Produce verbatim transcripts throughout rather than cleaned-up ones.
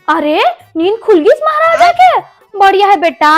अरे, नींद खुल गिस महाराजा के। बढ़िया हे बेटा,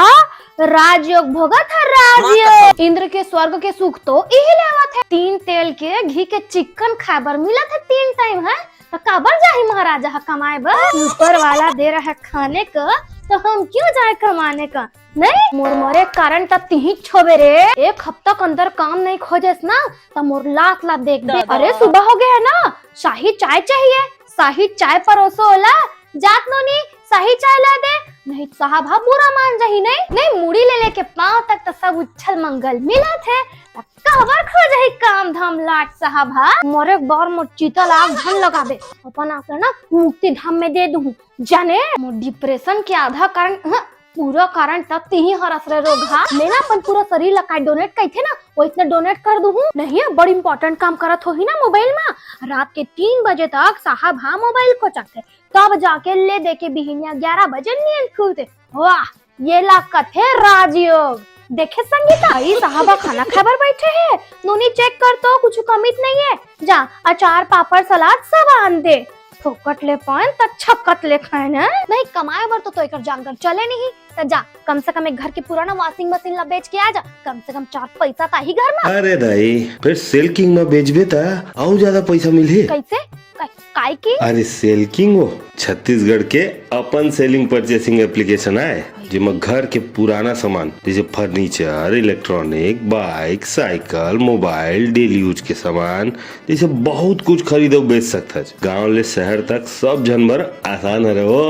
राजयोग भोगत हे, राजयोग। इंद्र के स्वर्ग के सुख तो इही लेवत हे। तीन तेल के घी के चिक्कन खाए बर मिलत हे तीन टाइम, हे त काबर जाही महाराजा ह कमाए बर? ऊपर वाला दे रहा हे खाने का, तो हम क्यों जाए कमाने का? नहीं, मोर मरे कारण त तिही छोबे रे। एक हफ्ता के अंदर काम नहीं खोजेस ना, त मोर लात ला देख दे। अरे, सुबह हो गया है ना, शाही चाय चाहिए, शाही चाय परोसो ओला। जात नोनी, शाही चाय ला दे, नहीं त साहब हा बुरा मान जाही। नहीं, नहीं, मुड़ी ले लेके पांव तक त सब उच्छल मंगल मिलत हे, त काबर खो जाही काम धाम लाट साहब हा? मरे एक बार मोर चिता ला आग धन लगाबे, अपन आत्मा ना मुक्ति धाम में दे दूं। जाने, मोर डिप्रेशन के आधा कारण, हं, पूरा कारण त तिही हरस रे रोगहा। मैं ना अपन पूरा शरीर ला काय डोनेट कहिथे ना, वो इतना डोनेट कर दूं। नहीं, बड़ इंपॉर्टेंट काम करत होही ना मोबाइल मा। रात के तीन बजे तक साहब हा मोबाइल को चलते, तब जाके ले दे के बिहिनिया ग्यारह बजे नींद खुलते। वाह, ये ला कथे राजयोग। देखे संगीता, ई साहब हा खाना खाए बर बैठे हे। नोनी चेक कर तो कुछ कमी त नहीं है। जा, अचार, पापड़, सलाद सब आन दे। फोकट ले पान त छक्कत ले खाए ना। नहीं, कमाए बर तो, तो एकर जांगर चले नहीं। त जा, कम से कम एक घर के पुराना वॉशिंग मशीन ला बेच के आ जा। कम से कम चार पैसा त आही घर मा। अरे दाई, फिर सेल किंग मा बेचबे त अउ ज्यादा पैसा मिलही। कैसे? काय, काय की? अरे सेल किंग वो छत्तीसगढ़ के अपन सेलिंग परचेसिंग एप्लीकेशन आय, जेमा घर के पुराना सामान जैसे furniture, electronic, bike, cycle, mobile, daily use के सामान, जैसे बहुत कुछ खरीद अउ बेच सकथस। गांव ले शहर तक सब झन बर आसान हरे वो।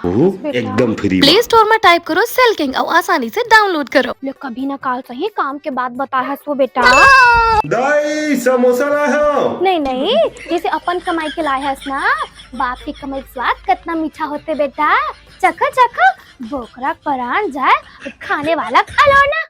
वो बेटा। एकदम फ्री। प्ले स्टोर में टाइप करो सेल किंग अउ आसानी से डाउनलोड करो। ले कभी ना काल सही काम के बात बताए हस वो बेटा। दाई, समोसा लाए हव। नहीं, नहीं, जैसे अपन कमाई के लाए हस ना, बाप के कमाई के स्वाद कितना मीठा होथे बेटा। चखा, चखा, बोकरा के परान जाए, खाने वाला के अलोना।